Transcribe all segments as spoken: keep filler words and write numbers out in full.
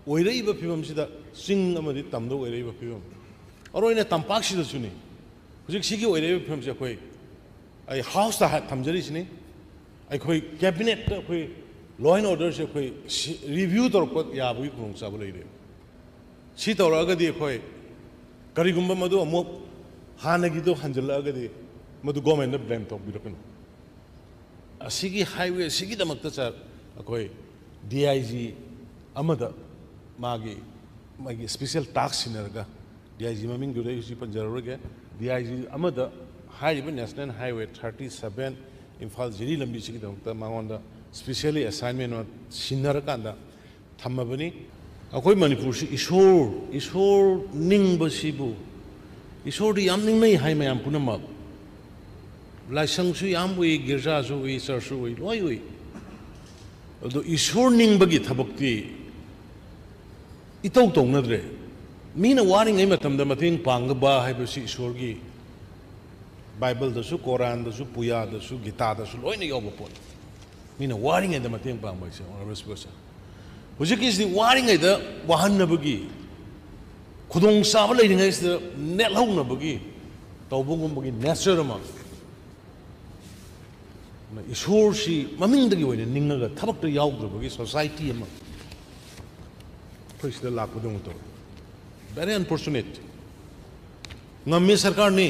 ꯑꯣꯏꯔꯛꯏꯕ ꯐꯤꯕꯝꯁꯤꯗ, ꯆꯤꯡ ꯑꯃꯗꯤ ꯇꯝꯗ ꯑꯣꯏꯔꯛꯏꯕ ꯐꯤꯕꯝ, ꯃꯔꯨꯑꯣꯏꯅ ꯇꯝꯄꯥꯛꯁꯤꯗꯁꯨꯅꯤ꯫ ꯍꯧꯖꯤꯛ ꯁꯤꯒꯤ ꯑꯣꯏꯔꯛꯏꯕ ꯐꯤꯕꯝꯁꯦ ꯑꯩꯈꯣꯏ, ꯑꯩ ꯍꯥꯎꯁꯇ ꯍꯥ-, ꯊꯝꯖꯔꯤꯁꯤꯅꯤ, ꯑꯩꯈꯣꯏ ꯀꯦꯕꯤꯅꯦꯠꯇ ꯑꯩꯈꯣꯏ law and orderꯁꯦ ꯑꯩꯈꯣꯏ ꯁꯤ-, review ꯇꯧꯔꯛꯄ ꯌꯥꯕꯒꯤ ꯈꯨꯗꯣꯡꯆꯥꯕ ꯂꯩꯔꯦ꯫ ꯁꯤ ꯇꯧꯔꯛꯑꯒꯗꯤ ꯑꯩꯈꯣꯏ ꯀꯔꯤꯒꯨꯝꯕ ꯃꯗꯨ ꯑꯃꯨꯛ ꯍꯥꯟꯅꯒꯤꯗꯣ ꯍꯟꯖꯤꯜꯂꯛꯑꯒꯗꯤ, ꯃꯗꯨ governmentꯗ blame ꯇꯧꯕꯤꯔꯛꯀꯅꯨ꯫ ꯑꯁꯤꯒꯤ highway ꯑꯁꯤꯒꯤꯗꯃꯛꯇ ꯁꯥꯔ, ꯑꯩꯈꯣꯏ D I G ꯑꯃꯗ ꯃꯥꯒꯤ, ꯃꯥꯒꯤ special task ꯁꯤꯟꯅꯔꯒ, D I G ꯃꯃꯤꯡꯗꯨꯗꯤ ꯑꯩ ꯍꯧꯖꯤꯛ ꯄꯟꯖꯔꯔꯣꯏꯒꯦ, D I G ꯑꯃꯗ ꯍꯥꯏꯔꯤꯕ National Highway thirty seven Imphal ꯖꯤꯔꯤ ꯂꯝꯕꯤꯁꯤꯒꯤꯗꯃꯛꯇ ꯃꯉꯣꯟꯗ specially assignment ꯑꯃ ꯁꯤꯟꯅꯔꯀꯥꯟꯗ ꯊꯝꯃꯕꯅꯤ꯫ ꯑꯩꯈꯣꯏ ꯃꯅꯤꯄꯨꯔꯁꯤ ꯏꯁꯣꯔ, ꯏꯁꯣꯔ ꯅꯤꯡꯕꯁꯤꯕꯨ, ꯏꯁꯣꯔꯗꯤ ꯌꯥꯝ ꯅꯤꯡꯅꯩ ꯍꯥꯏ ꯃꯌꯥꯝ ꯄꯨꯝꯅꯃꯛ꯫ ꯂꯥꯏꯁꯪꯁꯨ ꯌꯥꯝ ꯎꯏ, ꯒꯤꯔꯖꯥꯁꯨ ꯎꯏ, ꯆꯔꯆꯁꯨ ꯎꯏ, ꯂꯣꯏ ꯎꯏ꯫ ꯑꯗꯣ ꯏꯁꯣꯔ ꯅꯤꯡꯕꯒꯤ ꯊꯕꯛꯇꯤ ꯏꯇꯧ ꯇꯧꯅꯗ꯭ꯔꯦ꯫ ꯃꯤꯅ ꯋꯥꯔꯤꯉꯩ ꯃꯇꯝꯗ ꯃꯇꯦꯡ ꯄꯥꯡꯕ ꯍꯥꯏꯕꯁꯤ ꯏꯁꯣꯔꯒꯤ ꯕꯥꯏꯕꯜꯗꯁꯨ, ꯀꯣꯔꯥꯟꯗꯁꯨ, ꯄꯨꯌꯥꯗꯁꯨ, ꯒꯤꯇꯥꯗꯁꯨ ꯂꯣꯏꯅ ꯌꯥꯎꯕ ꯄꯣꯠꯅꯤ꯫ ꯃꯤꯅ ꯋꯥꯔꯤꯉꯩꯗ ꯃꯇꯦꯡ ꯄꯥꯡꯕ ꯍꯥꯏꯁꯦ, ꯑꯣꯅꯔꯦꯕꯜ ꯁ꯭ꯄꯤꯀꯔ ꯁꯥꯔ꯫ ꯍꯧꯖꯤꯛꯀꯤꯁꯤꯗꯤ ꯋꯥꯔꯤꯉꯩꯗ ꯋꯥꯍꯟꯅꯕꯒꯤ, ꯈꯨꯗꯣꯡꯆꯥꯕ ꯂꯩꯔꯤꯉꯩꯁꯤꯗ ꯅꯦꯠꯍꯧꯅꯕꯒꯤ ꯇꯧꯕꯒꯨꯝꯕꯒꯤ ꯅꯦꯆꯔ ꯑꯃ, ꯏꯁꯣꯔꯁꯤ ꯃꯃꯤꯡꯗꯒꯤ ꯑꯣꯏꯅ ꯅꯤꯡꯉꯒ ꯊꯕꯛꯇ ꯌꯥꯎꯗ꯭ꯔꯕꯒꯤ ꯁꯣꯁꯥꯏꯇꯤ ꯑꯃ ꯑꯩꯈꯣꯏ ꯁꯤꯗ ꯂꯥꯛꯄꯗꯧꯅ ꯇꯧꯋꯤ꯫ Very unfortunate. ꯉꯝꯃꯤ ꯁꯔꯀꯥꯔꯅꯤ,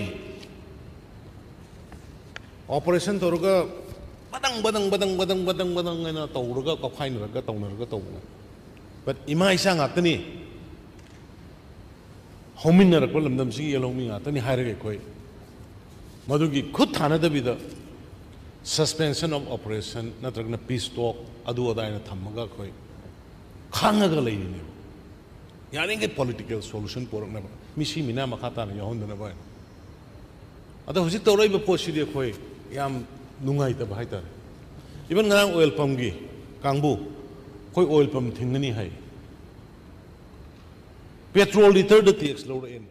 ꯑꯣꯄꯔꯦꯁꯟ ꯇꯧꯔꯒ ꯕꯗꯪ ꯕꯗꯪ ꯕꯗꯪ ꯕꯗꯪ ꯕꯗꯪ ꯕꯗꯪ ꯍꯥꯏꯅ ꯇꯧꯔꯒ, ꯀꯥꯎꯈꯥꯏꯅꯔꯒ ꯇꯧꯅꯔꯒ ꯇꯧꯕꯅꯤ꯫ But ꯏꯃꯥ ꯏꯆꯥ ꯉꯥꯛꯇꯅꯤ, ꯍꯧꯃꯤꯟꯅꯔꯛꯄ ꯂꯝꯗꯝꯁꯤꯒꯤ ꯌꯦꯜꯍꯧꯃꯤ ꯉꯥꯛꯇꯅꯤ ꯍꯥꯏꯔꯒ ꯑꯩꯈꯣꯏ ꯃꯗꯨꯒꯤ ꯈꯨꯠ ꯊꯥꯅꯗꯕꯤꯗ suspension of operation ꯅꯠꯇ꯭ꯔꯒꯅ peace talk ꯑꯗꯨ ꯑꯗꯥ ꯍꯥꯏꯅ ꯊꯝꯃꯒ ꯑꯩꯈꯣꯏ ꯈꯥꯡꯉꯒ ꯂꯩꯔꯤꯅꯦꯕ꯫ ꯌꯥꯔꯤꯈꯩ political solution ꯄꯨꯔꯛꯅꯕ, ꯃꯤꯁꯤ ꯃꯤꯅꯥ ꯃꯈꯥ ꯇꯥꯅ ꯌꯥꯎꯍꯟꯗꯅꯕ ꯍꯥꯏꯅ꯫ ꯑꯗꯣ ꯍꯧꯖꯤꯛ ꯇꯧꯔꯛꯏꯕ ꯄꯣꯠꯁꯤꯗꯤ ꯑꯩꯈꯣꯏ ꯌꯥꯝ ꯅꯨꯡꯉꯥꯏꯇꯕ ꯍꯥꯏꯇꯥꯔꯦ꯫ Even ꯉꯔꯥꯡ oil pumpꯀꯤ ꯀꯥꯡꯕꯨ, ꯑꯩꯈꯣꯏ oil pump ꯊꯤꯡꯒꯅꯤ ꯍꯥꯏ꯫ Petrol litre ꯗ tax ꯂꯧꯔꯛꯑꯦꯅꯦ꯫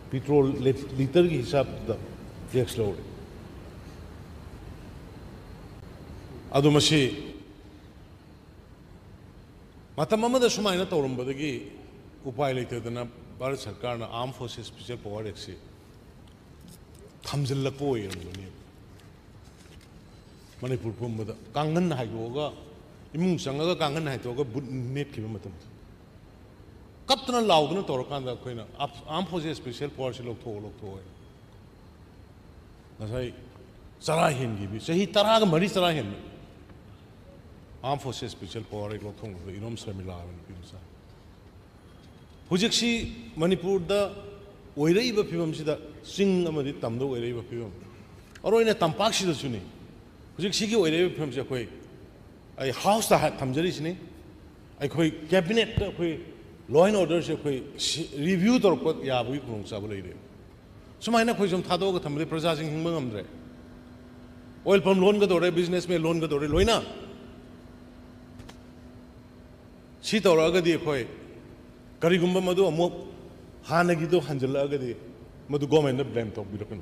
Petrol lit-, litreꯒꯤ ꯍꯤꯁꯥꯕꯇ tax ꯂꯧꯔꯦ꯫ ꯑꯗꯣ ꯃꯁꯤ ꯃꯇꯝ ꯑꯃꯗ ꯁꯨꯃꯥꯏꯅ ꯇꯧꯔꯝꯕꯗꯒꯤ ꯎꯄꯥꯏ ꯂꯩꯇꯗꯅ ꯚꯥꯔꯠ ꯁꯔꯀꯥꯔꯅ Armed Forces Special Power Act ꯁꯤ ꯊꯝꯖꯤꯜꯂꯛꯄ ꯑꯣꯏꯔꯝꯒꯅꯤ꯫ ꯃꯅꯤꯄꯨꯔ ꯄꯨꯝꯕꯗ ꯀꯥꯡꯈꯟ ꯍꯥꯏꯗꯣꯛꯑꯒ, ꯏꯃꯨꯡ ꯆꯪꯉꯒ ꯀꯥꯡꯈꯟ ꯍꯥꯏꯗꯣꯛꯑꯒ ꯕꯨꯠ ꯅꯦꯠꯈꯤꯕ ꯃꯇꯝꯗ, ꯀꯞꯇꯅ ꯂꯥꯎꯗꯅ ꯇꯧꯔꯀꯥꯟꯗ ꯑꯩꯈꯣꯏꯅ Armed Forces Special Power ꯁꯤ ꯂꯧꯊꯣꯛꯑꯣ, ꯂꯧꯊꯣꯛꯑꯣ ꯍꯥꯏꯅ꯫ ꯉꯁꯥꯏ ꯆꯔꯥ ꯍꯦꯟꯈꯤꯕ, ꯆꯍꯤ ꯇꯔꯥꯒ ꯃꯔꯤ ꯆꯔꯥ ꯍꯦꯟꯕ Armed Forces Special Power Act ꯂꯧꯊꯣꯛꯅꯕꯗ ꯏꯔꯣꯝ ꯁꯔꯃꯤꯂꯥ ꯍꯥꯏꯕ ꯅꯨꯄꯤ ꯃꯆꯥ꯫ ꯍꯧꯖꯤꯛꯁꯤ ꯃꯅꯤꯄꯨꯔꯗ ꯑꯣꯏꯔꯛꯏꯕ ꯐꯤꯕꯝꯁꯤꯗ, ꯆꯤꯡ ꯑꯃꯗꯤ ꯇꯝꯗ ꯑꯣꯏꯔꯛꯏꯕ ꯐꯤꯕꯝ, ꯃꯔꯨꯑꯣꯏꯅ ꯇꯝꯄꯥꯛꯁꯤꯗꯁꯨꯅꯤ꯫ ꯍꯧꯖꯤꯛ ꯁꯤꯒꯤ ꯑꯣꯏꯔꯛꯏꯕ ꯐꯤꯕꯝꯁꯦ ꯑꯩꯈꯣꯏ, ꯑꯩ House ꯇ ꯍꯥ-, ꯊꯝꯖꯔꯤꯁꯤꯅꯤ, ꯑꯩꯈꯣꯏ Cabinet ꯇ ꯑꯩꯈꯣꯏ law and order ꯁꯦ ꯑꯩꯈꯣꯏ ꯁꯤ-, review ꯇꯧꯔꯛꯄ ꯌꯥꯕꯒꯤ ꯈꯨꯗꯣꯡꯆꯥꯕ ꯂꯩꯔꯦ꯫ ꯁꯨꯃꯥꯏꯅ ꯑꯩꯈꯣꯏ ꯁꯨꯝ ꯊꯥꯗꯣꯛꯑꯒ ꯊꯝꯕꯗꯤ ꯄ꯭ꯔꯖꯥꯁꯤꯡ ꯍꯤꯡꯕ ꯉꯝꯗ꯭ꯔꯦ꯫ Oil pump ꯂꯣꯟꯒꯗꯧꯔꯦ, businessman ꯂꯣꯟꯒꯗꯧꯔꯦ, ꯂꯣꯏꯅ꯫ ꯁꯤ ꯇꯧꯔꯛꯑꯒꯗꯤ ꯑꯩꯈꯣꯏ ꯀꯔꯤꯒꯨꯝꯕ ꯃꯗꯨ ꯑꯃꯨꯛ ꯍꯥꯟꯅꯒꯤꯗꯨ ꯍꯟꯖꯤꯜꯂꯛꯑꯒꯗꯤ, ꯃꯗꯨ government ꯗ blame ꯇꯧꯕꯤꯔꯛꯀꯅꯨ꯫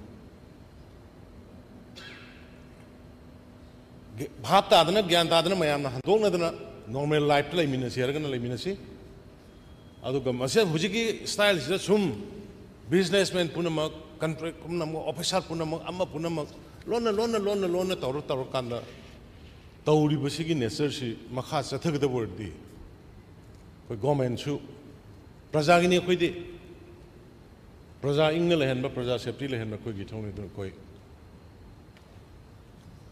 ꯒ-, ꯚꯥꯞ ꯇꯥꯗꯅ, ꯒ꯭ꯌꯥꯟ ꯇꯥꯗꯅ, ꯃꯌꯥꯝꯅ ꯍꯟꯗꯣꯛꯅꯗꯅ normal life ꯇ ꯂꯩꯃꯤꯟꯅꯁꯤ ꯍꯥꯏꯔꯒꯅ ꯂꯩꯃꯤꯟꯅꯁꯤ꯫ ꯑꯗꯨꯒ ꯃꯁꯤ ꯍꯧꯖꯤꯛꯀꯤ style ꯁꯤꯗ ꯁꯨꯝ businessman ꯄꯨꯝꯅꯃꯛ, contract ꯄꯨꯝꯅꯃꯛ, officer ꯄꯨꯝꯅꯃꯛ, ꯑꯃ ꯄꯨꯝꯅꯃꯛ ꯂꯣꯟꯅ, ꯂꯣꯟꯅ, ꯂꯣꯟꯅ, ꯂꯣꯟꯅ ꯇꯧꯔ, ꯇꯧꯔꯀꯥꯟꯗ ꯇꯧꯔꯤꯕꯁꯤꯒꯤ nature ꯁꯤ ꯃꯈꯥ ꯆꯠꯊꯒꯗꯕ ꯑꯣꯏꯔꯗꯤ, ꯑꯩꯈꯣꯏ government ꯁꯨ ꯄ꯭ꯔꯖꯥꯒꯤꯅꯤ ꯑꯩꯈꯣꯏꯗꯤ꯫ ꯄ꯭ꯔꯖꯥ ꯏꯪꯅ ꯂꯩꯍꯟꯕ, ꯄ꯭ꯔꯖꯥ safety ꯂꯩꯍꯟꯕ ꯑꯩꯈꯣꯏꯒꯤ ꯏꯊꯧꯅꯤ꯫ ꯑꯗꯨꯅ ꯑꯩꯈꯣꯏ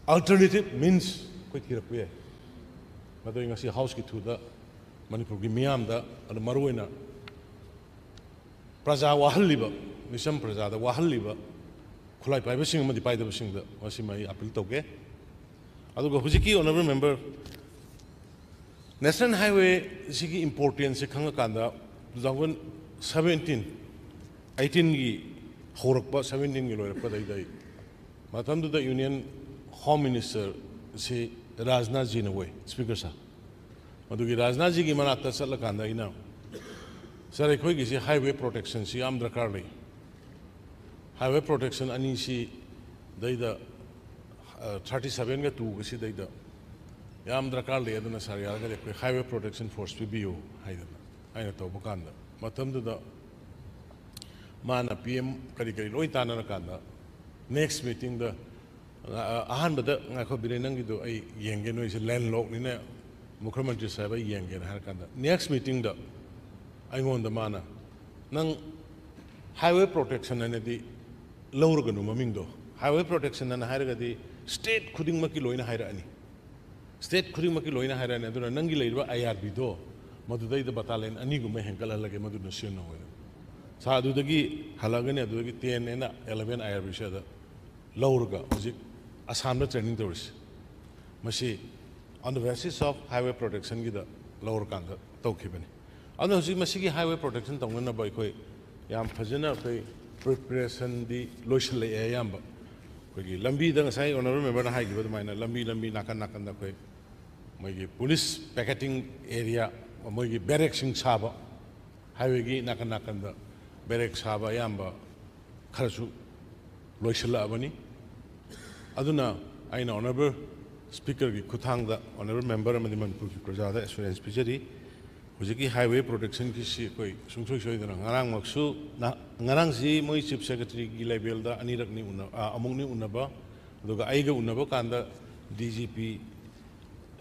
alternative means ꯑꯩꯈꯣꯏ ꯊꯤꯔꯛꯄ ꯌꯥꯏ꯫ ꯃꯗꯨ ꯑꯩ ꯉꯁꯤ House ꯀꯤ through ꯗ ꯃꯅꯤꯄꯨꯔꯒꯤ ꯃꯤꯌꯥꯝꯗ, ꯑꯗꯨ ꯃꯔꯨꯑꯣꯏꯅ ꯄ꯭ꯔꯖꯥ ꯋꯥꯍꯜꯂꯤꯕ, ꯃꯤꯆꯝ ꯄ꯭ꯔꯖꯥꯗ ꯋꯥꯍꯜꯂꯤꯕ ꯈꯨꯠꯂꯥꯏ ꯄꯥꯏꯕꯁꯤꯡ ꯑꯃꯗꯤ ꯄꯥꯏꯗꯕꯁꯤꯡꯗ ꯃꯁꯤꯃ ꯑꯩ appeal ꯇꯧꯒꯦ꯫ ꯑꯗꯨꯒ ꯍꯧꯖꯤꯛꯀꯤ honourable member, National Highway ꯁꯤꯒꯤ importance ꯁꯦ ꯈꯪꯉꯀꯥꯟꯗ, two thousand seventeen, eighteen ꯒꯤ ꯍꯧꯔꯛꯄ, seventeen ꯒꯤ ꯂꯣꯏꯔꯛꯄꯗꯩꯗ ꯑꯩ, ꯃꯇꯝꯗꯨꯗ Union Home Minister ꯁꯤ ꯔꯥꯖꯅꯥꯊ ꯖꯤꯅ ꯑꯣꯏ, Speaker sir꯫ ꯃꯗꯨꯒꯤ ꯔꯥꯖꯅꯥꯊ ꯖꯤꯒꯤ ꯃꯅꯥꯛꯇ ꯆꯠꯂꯀꯥꯟꯗ ꯑꯩꯅ, "Sir, ꯑꯩꯈꯣꯏꯒꯤꯁꯤ highway protection ꯁꯤ ꯌꯥꯝ ꯗꯔꯀꯥꯔ ꯂꯩ꯫ Highway protection ꯑꯅꯤꯁꯤ ꯗꯩꯗ, ꯑ, thirty seven ꯒ two ꯒꯁꯤꯗꯩꯗ ꯌꯥꯝ ꯗꯔꯀꯥꯔ ꯂꯩ, ꯑꯗꯨꯅ ꯁꯥꯔ ꯌꯥꯔꯒꯗꯤ ꯑꯩꯈꯣꯏ ꯍꯥꯏꯋꯦ ꯄ꯭ꯔꯣꯇꯦꯛꯁꯟ ꯐꯣꯔꯁ ꯄꯤꯕꯤꯌꯨ ꯍꯥꯏꯗꯅ ꯑꯩꯅ ꯇꯧꯕ ꯀꯥꯟꯗ, ꯃꯇꯝꯗꯨꯗ ꯃꯥꯅ ꯄꯤ ꯑꯦꯝ ꯀꯔꯤ ꯀꯔꯤ ꯂꯣꯏ ꯇꯥꯟꯅꯔꯀꯥꯟꯗ, ꯅꯦꯛꯁ ꯃꯤꯇꯤꯡꯗ ꯑꯍꯥꯟꯕꯗ, "ꯉꯥꯏꯈꯣ ꯕꯤꯔꯦꯟ, ꯅꯪꯒꯤꯗꯣ ꯑꯩ ꯌꯦꯡꯒꯦ, ꯅꯣꯏꯁꯦ ꯂꯦꯟꯂꯣꯛꯅꯤꯅ ꯃꯨꯈ꯭ꯔꯃꯟꯇ꯭ꯔꯤ ꯁꯥꯍꯦꯕ ꯑꯩ ꯌꯦꯡꯒꯦꯅ" ꯍꯥꯏꯔꯀꯥꯟꯗ, ꯅꯦꯛꯁ ꯃꯤꯇꯤꯡꯗ ꯑꯩꯉꯣꯟꯗ ꯃꯥꯅ, "ꯅꯪ ꯍꯥꯏꯋꯦ ꯄ꯭ꯔꯣꯇꯦꯛꯁꯟ ꯍꯥꯏꯅꯗꯤ ꯂꯧꯔꯒꯅꯨ ꯃꯃꯤꯡꯗꯣ, ꯍꯥꯏꯋꯦ ꯄ꯭ꯔꯣꯇꯦꯛꯁꯟ ꯍꯥꯏꯅ ꯍꯥꯏꯔꯒꯗꯤ ꯁ꯭ꯇꯦꯠ ꯈꯨꯗꯤꯡꯃꯛꯀꯤ ꯂꯣꯏꯅ ꯍꯥꯏꯔꯛꯑꯅꯤ, ꯁ꯭ꯇꯦꯠ ꯈꯨꯗꯤꯡꯃꯛꯀꯤ ꯂꯣꯏꯅ ꯍꯥꯏꯔꯛꯑꯅꯤ, ꯑꯗꯨꯅ ꯅꯪꯒꯤ ꯂꯩꯔꯤꯕ ꯑꯥꯏ ꯑꯥꯔ ꯕꯤꯗꯣ ꯃꯗꯨꯗꯩꯗ ꯕꯇꯥꯂꯤꯌꯟ ꯑꯅꯤꯒꯨꯝꯕ ꯍꯦꯟꯒꯠꯍꯜꯂꯒꯦ, ꯃꯗꯨꯅ ꯁꯤꯖꯤꯟꯅꯧ" ꯍꯥꯏꯗꯅ꯫ ꯁꯥꯔ ꯑꯗꯨꯗꯒꯤ ꯍꯜꯂꯛꯑꯒꯅꯤ, ꯑꯗꯨꯗꯒꯤ ten and eleven I R ꯕꯤꯁꯦ ꯑꯗ ꯂꯧꯔꯒ ꯍꯧꯖꯤꯛ ꯑꯁꯥꯝꯗ ꯇ꯭ꯔꯦꯅꯤꯡ ꯇꯧꯔꯤꯁꯤ꯫ ꯃꯁꯤ on the basis of highway protectionꯒꯤꯗ ꯂꯧꯔꯀꯥꯟꯗ ꯇꯧꯈꯤꯕꯅꯤ꯫ ꯑꯗꯨꯅ ꯍꯧꯖꯤꯛ ꯃꯁꯤꯒꯤ ꯍꯥꯏꯋꯦ ꯄ꯭ꯔꯣꯇꯦꯛꯁꯟ ꯇꯧꯅꯅꯕ ꯑꯩꯈꯣꯏ ꯌꯥꯝ ꯐꯖꯅ ꯑꯩꯈꯣꯏ ꯄ꯭ꯔꯤꯄꯦꯔꯦꯁꯟꯗꯤ ꯂꯣꯏꯁꯤꯜꯂꯛꯑꯦ ꯑꯌꯥꯝꯕ꯫ ꯑꯩꯈꯣꯏꯒꯤ ꯂꯝꯕꯤꯗ ꯉꯁꯥꯏ ꯑꯣꯅꯔꯦꯕꯜ ꯃꯦꯝꯕꯔꯅ ꯍꯥꯏꯈꯤꯕ ꯑꯗꯨꯃꯥꯏꯅ ꯂꯝꯕꯤ, ꯂꯝꯕꯤ ꯅꯥꯀꯟ ꯅꯥꯀꯟꯗ ꯑꯩꯈꯣꯏ ꯃꯣꯏꯒꯤ ꯄꯨꯂꯤꯁ ꯄꯦꯀꯦꯇꯤꯡ ꯑꯦꯔꯤꯌꯥ, ꯃꯣꯏꯒꯤ ꯕꯦꯔꯦꯛꯁꯤꯡ ꯁꯥꯕ, ꯍꯥꯏꯋꯦꯒꯤ ꯅꯥꯀꯟ ꯅꯥꯀꯟꯗ ꯕꯦꯔꯦꯛ ꯁꯥꯕ ꯑꯌꯥꯝꯕ ꯈꯔꯁꯨ ꯂꯣꯏꯁꯤꯜꯂꯛꯑꯕꯅꯤ꯫ ꯑꯗꯨꯅ ꯑꯩꯅ ꯑꯣꯅꯔꯦꯕꯜ ꯁ꯭ꯄꯤꯀꯔꯒꯤ ꯈꯨꯠꯊꯥꯡꯗ ꯑꯣꯅꯔꯦꯕꯜ ꯃꯦꯝꯕꯔ ꯑꯃꯗꯤ ꯃꯅꯤꯄꯨꯔꯒꯤ ꯄ꯭ꯔꯖꯥꯗ ꯑꯦꯁꯨꯔꯦꯟꯁ ꯄꯤꯖꯔꯤ, ꯍꯧꯖꯤꯛꯀꯤ ꯍꯥꯏꯋꯦ ꯄ꯭ꯔꯣꯇꯦꯛꯁꯟꯒꯤꯁꯤ ꯑꯩꯈꯣꯏ ꯁꯨꯡꯁꯣꯏ ꯁꯣꯏꯗꯅ, ꯉꯔꯥꯡꯃꯛꯁꯨ, ꯅ-, ꯉꯔꯥꯡꯁꯤ ꯃꯣꯏ ꯆꯤꯐ ꯁꯦꯀ꯭ꯔꯦꯇꯔꯤꯒꯤ ꯂꯦꯚꯦꯜꯗ ꯑꯅꯤꯔꯛꯅꯤ ꯎꯅ-, ꯑ, ꯑꯃꯨꯛꯅꯤ ꯎꯅꯕ, ꯑꯗꯨꯒ ꯑꯩꯒ ꯎꯅꯕ ꯀꯥꯟꯗ ꯗꯤ ꯖꯤ ꯄꯤ,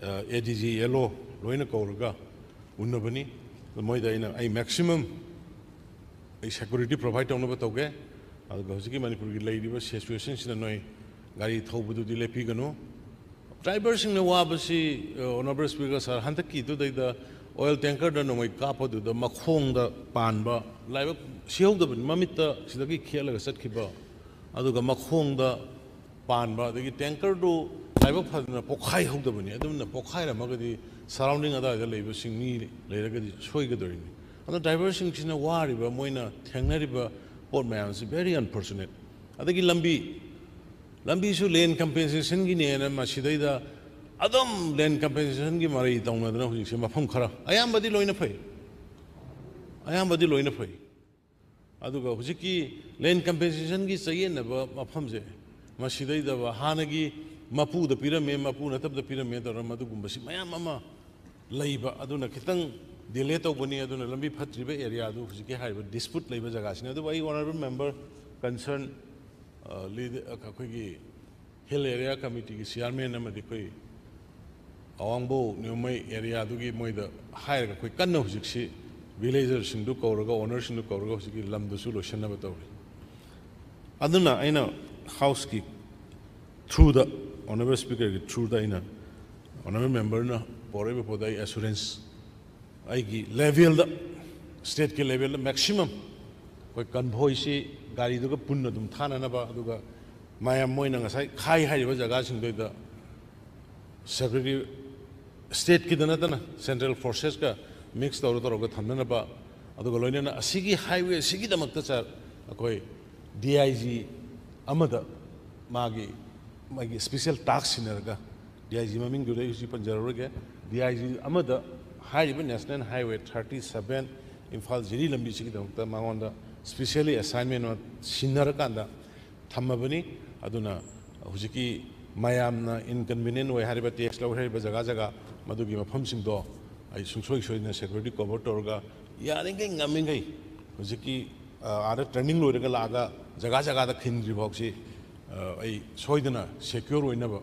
ꯑꯦ ꯗꯤ ꯖꯤ, ꯑꯦꯜ ꯑꯣ ꯂꯣꯏꯅ ꯀꯧꯔꯒ ꯎꯅꯕꯅꯤ꯫ ꯑꯗꯨ ꯃꯣꯏꯗ ꯑꯩꯅ, "ꯑꯩ ꯃꯦꯛꯁꯤꯃꯝ ꯑꯩ ꯁꯦꯀ꯭ꯌꯨꯔꯤꯇꯤ ꯄ꯭ꯔꯣꯚꯥꯏꯗ ꯇꯧꯅꯕ ꯇꯧꯒꯦ, ꯑꯗꯨꯒ ꯍꯧꯖꯤꯛꯀꯤ ꯃꯅꯤꯄꯨꯔꯒꯤ ꯂꯩꯔꯤꯕ ꯁꯤꯆꯨꯋꯦꯁꯟꯁꯤꯗ ꯅꯣꯏ ꯒꯥꯔꯤ ꯊꯧꯕꯗꯨꯗꯤ ꯂꯦꯞꯄꯤꯒꯅꯨ"꯫ ꯗ꯭ꯔꯥꯏꯚꯔꯁꯤꯡꯅ ꯋꯥꯕꯁꯤ, ꯑ, ꯑꯣꯅꯔꯦꯕꯜ ꯁ꯭ꯄꯤꯀꯔ ꯁꯥꯔ, ꯍꯟꯗꯛꯀꯤꯗꯨꯗꯩꯗ ꯑꯣꯏꯜ ꯇꯦꯡꯀꯔꯗ ꯅꯣꯡꯃꯩ ꯀꯥꯞꯄꯗꯨꯗ ꯃꯈꯣꯡꯗ ꯄꯥꯟꯕ, ꯂꯥꯏꯕꯛ ꯁꯤꯍꯧꯗꯕꯅꯤ, ꯃꯃꯤꯠꯇ ꯁꯤꯗꯒꯤ ꯈꯦꯠꯂꯒ ꯆꯠꯈꯤꯕ, ꯑꯗꯨꯒ ꯃꯈꯣꯡꯗ ꯄꯥꯟꯕ, ꯑꯗꯒꯤ ꯇꯦꯡꯀꯔꯗꯨ ꯂꯥꯏꯕꯛ ꯐꯗꯅ ꯄꯣꯛꯈꯥꯏꯍꯧꯗꯕꯅꯤ꯫ ꯑꯗꯨꯝꯅ ꯄꯣꯛꯈꯥꯏꯔꯝꯃꯒꯗꯤ ꯁꯔꯥꯎꯟꯗꯤꯡ ꯑꯗꯨꯋꯥꯏꯗ ꯂꯩꯕꯁꯤꯡ ꯃꯤ ꯂꯩꯔꯒꯗꯤ ꯁꯣꯏꯒꯗꯧꯔꯤꯅꯤ꯫ ꯑꯗꯣ ꯗ꯭ꯔꯥꯏꯚꯔꯁꯤꯡꯁꯤꯅ ꯋꯥꯔꯤꯕ, ꯃꯣꯏꯅ ꯊꯦꯡꯅꯔꯤꯕ ꯄꯣꯠ ꯃꯌꯥꯝꯁꯤ very unfortunate꯫ ꯑꯗꯒꯤ ꯂꯝꯕꯤ, ꯂꯝꯕꯤꯁꯨ ꯂꯦꯟ ꯀꯝꯄꯦꯟꯁꯦꯁꯟꯒꯤꯅꯦꯅ ꯃꯁꯤꯗꯩꯗ ꯑꯗꯨꯝ ꯂꯦꯟ ꯀꯝꯄꯦꯟꯁꯦꯁꯟꯒꯤ ꯃꯔꯩ ꯇꯧꯅꯗꯅ ꯍꯧꯖꯤꯛꯁꯦ ꯃꯐꯝ ꯈꯔ, ꯑꯌꯥꯝꯕꯗꯤ ꯂꯣꯏꯅ ꯐꯩ, ꯑꯌꯥꯝꯕꯗꯤ ꯂꯣꯏꯅ ꯐꯩ꯫ ꯑꯗꯨꯒ ꯍꯧꯖꯤꯛꯀꯤ ꯂꯦꯟ ꯀꯝꯄꯦꯟꯁꯦꯁꯟꯒꯤ ꯆꯌꯦꯠꯅꯕ ꯃꯐꯝꯁꯦ, ꯃꯁꯤꯗꯩꯗꯕ ꯍꯥꯟꯅꯒꯤ ꯃꯄꯨꯗ ꯄꯤꯔꯝꯃꯦ, ꯃꯄꯨ ꯅꯠꯇꯕꯗ ꯄꯤꯔꯝꯃꯦ ꯇꯧꯔꯒ ꯃꯗꯨꯒꯨꯝꯕꯁꯤ ꯃꯌꯥꯝ ꯑꯃ ꯂꯩꯕ, ꯑꯗꯨꯅ ꯈꯤꯇꯪ delay ꯇꯧꯕꯅꯤ꯫ ꯑꯗꯨꯅ ꯂꯝꯕꯤ ꯐꯠꯇ꯭ꯔꯤꯕ area ꯗꯨ ꯍꯧꯖꯤꯛꯀꯤ ꯍꯥꯏꯔꯤꯕ dispute ꯂꯩꯕ ꯖꯒꯥꯁꯤꯅꯤ꯫ ꯑꯗꯨꯕꯨ ꯑꯩ honourable member concern, ꯑ, leader, ꯑꯩꯈꯣꯏꯒꯤ Hill Area Committee ꯒꯤ chairman ꯑꯃꯗꯤ ꯑꯩꯈꯣꯏ ꯑꯋꯥꯡꯕꯧ ꯅ꯭ꯌꯨꯃꯩ area ꯗꯨꯒꯤ ꯃꯣꯏꯗ ꯍꯥꯏꯔꯒ ꯑꯩꯈꯣꯏ ꯀꯟꯅ ꯍꯧꯖꯤꯛꯁꯤ villager ꯁꯤꯡꯗꯨ ꯀꯧꯔꯒ, owner ꯁꯤꯡꯗꯨ ꯀꯧꯔꯒ ꯍꯧꯖꯤꯛꯀꯤ ꯂꯝꯗꯨꯁꯨ ꯂꯣꯏꯁꯤꯟꯅꯕ ꯇꯧꯔꯤ꯫ ꯑꯗꯨꯅ ꯑꯩꯅ House ꯀꯤ through ꯗ, honourable speaker ꯒꯤ through ꯗ ꯑꯩꯅ honourable member ꯅ ꯄꯣꯔꯛꯏꯕ ꯄꯣꯠꯇ ꯑꯩ assurance, ꯑꯩꯒꯤ level ꯗ, state ꯀꯤ level ꯗ maximum ꯑꯩꯈꯣꯏ convoy ꯁꯤ ꯒꯥꯔꯤꯗꯨꯒ ꯄꯨꯟꯅ ꯑꯗꯨꯝ ꯊꯥꯅꯅꯕ, ꯑꯗꯨꯒ ꯃꯌꯥꯝ ꯃꯣꯏꯅ ꯉꯁꯥꯏ ꯈꯥꯏ ꯍꯥꯏꯔꯤꯕ ꯖꯒꯥꯁꯤꯡꯗꯨꯗ security, state ꯀꯤꯗ ꯅꯠꯇꯅ central forces ꯀ mix ꯇꯧꯔ ꯇꯧꯔꯒ ꯊꯝꯅꯅꯕ, ꯑꯗꯨꯒ ꯂꯣꯏꯅꯅ ꯑꯁꯤꯒꯤ highway ꯑꯁꯤꯒꯤꯗꯃꯛꯇ ꯆ-, ꯑꯩꯈꯣꯏ D I G ꯑꯃꯗ ꯃꯥꯒꯤ, ꯃꯥꯒꯤ special task ꯁꯤꯟꯅꯔꯒ, D I G ꯃꯃꯤꯡꯗꯨꯗꯤ ꯑꯩ ꯍꯧꯖꯤꯛ ꯄꯟꯖꯔꯔꯣꯏꯒꯦ, D I G ꯑꯃꯗ ꯍꯥꯏꯔꯤꯕ National Highway thirty seven Imphal ꯖꯤꯔꯤ ꯂꯝꯕꯤꯁꯤꯒꯤꯗꯃꯛꯇ ꯃꯉꯣꯟꯗ specially assignment ꯑꯃ ꯁꯤꯟꯅꯔꯀꯥꯟꯗ ꯊꯝꯃꯕꯅꯤ꯫ ꯑꯗꯨꯅ ꯍꯧꯖꯤꯛꯀꯤ ꯃꯌꯥꯝꯅ inconvenient ꯑꯣꯏ ꯍꯥꯏꯔꯤꯕ tax ꯂꯧ ꯍꯥꯏꯔꯤꯕ ꯖꯒꯥ ꯖꯒꯥ, ꯃꯗꯨꯒꯤ ꯃꯐꯝꯁꯤꯡꯗꯣ ꯑꯩ ꯁꯨꯡꯁꯣꯏ ꯁꯣꯏꯗꯅ security cover ꯇꯧꯔꯒ, ꯌꯥꯔꯤꯈꯩ ꯉꯝꯃꯤꯈꯩ ꯍꯧꯖꯤꯛꯀꯤ, ꯑ, ꯑꯥꯗ training ꯂꯣꯏꯔꯒ ꯂꯥꯛꯑꯒ ꯖꯒꯥ ꯖꯒꯥꯗ ꯈꯤꯟꯗ꯭ꯔꯤ ꯐꯥꯎꯁꯤ, ꯑ, ꯑꯩ ꯁꯣꯏꯗꯅ secure ꯑꯣꯏꯅꯕ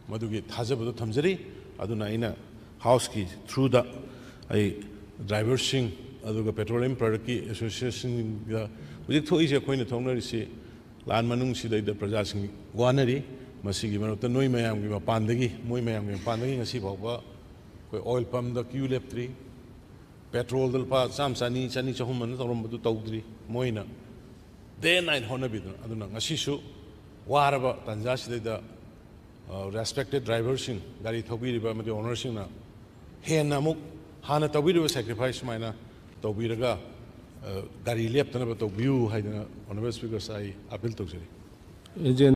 ꯃꯗꯨꯒꯤ ꯊꯥꯖꯕꯗꯨ ꯊꯝꯖꯔꯤ꯫ ꯑꯗꯨꯅ ꯑꯩꯅ House ꯀꯤ through ꯗ ꯑꯩ driver ꯁꯤꯡ, ꯑꯗꯨꯒ petroleum product ꯀꯤ association ꯁꯤꯡꯗ ꯍꯧꯖꯤꯛ ꯊꯣꯛꯏꯁꯦ, ꯑꯩꯈꯣꯏꯅ ꯊꯣꯛꯅꯔꯤꯁꯤ ꯂꯥꯟ ꯃꯅꯨꯡꯁꯤꯗꯩꯗ ꯄ꯭ꯔꯖꯥꯁꯤꯡ ꯋꯥꯅꯔꯤ꯫ ꯃꯁꯤꯒꯤ ꯃꯔꯛꯇ ꯅꯣꯏ ꯃꯌꯥꯝꯒꯤ ꯃꯄꯥꯟꯗꯒꯤ, ꯃꯣꯏ ꯃꯌꯥꯝꯒꯤ ꯃꯄꯥꯟꯗꯒꯤ ꯉꯁꯤ ꯐꯥꯎꯕ ꯑꯩꯈꯣꯏ oil pump ꯇ queue ꯂꯦꯞꯇ꯭ꯔꯤ, petrol ꯗ ꯂꯨꯄꯥ ꯆꯥꯝꯃ, ꯆꯅꯤ, ꯆꯅꯤ, ꯆꯍꯨꯝ ꯑꯅ ꯇꯧꯔꯝꯕꯗꯨ ꯇꯧꯗ꯭ꯔꯤ꯫ ꯃꯣꯏꯅ day and night ꯍꯣꯠꯅꯕꯤꯗꯅ, ꯑꯗꯨꯅ ꯉꯁꯤꯁꯨ ꯋꯥꯔꯕ ꯇꯥꯟꯖꯥꯁꯤꯗꯩꯗ, ꯑ, respected driver ꯁꯤꯡ, ꯒꯥꯔꯤ ꯊꯧꯕꯤꯔꯤꯕ ꯑꯃꯗꯤ owner ꯁꯤꯡꯅ ꯍꯦꯟꯅ ꯑꯃꯨꯛ ꯍꯥꯟꯅ ꯇꯧꯕꯤꯔꯤꯕ sacrifice ꯁꯨꯃꯥꯏꯅ ꯇꯧꯕꯤꯔꯒ, ꯑ, ꯒꯥꯔꯤ ꯂꯦꯞꯇꯅꯕ ꯇꯧꯕꯤꯌꯨ ꯍꯥꯏꯗꯅ honourable speaker ꯁ ꯑꯩ appeal ꯇꯧꯖꯔꯤ꯫ ꯑꯦꯖꯦꯟ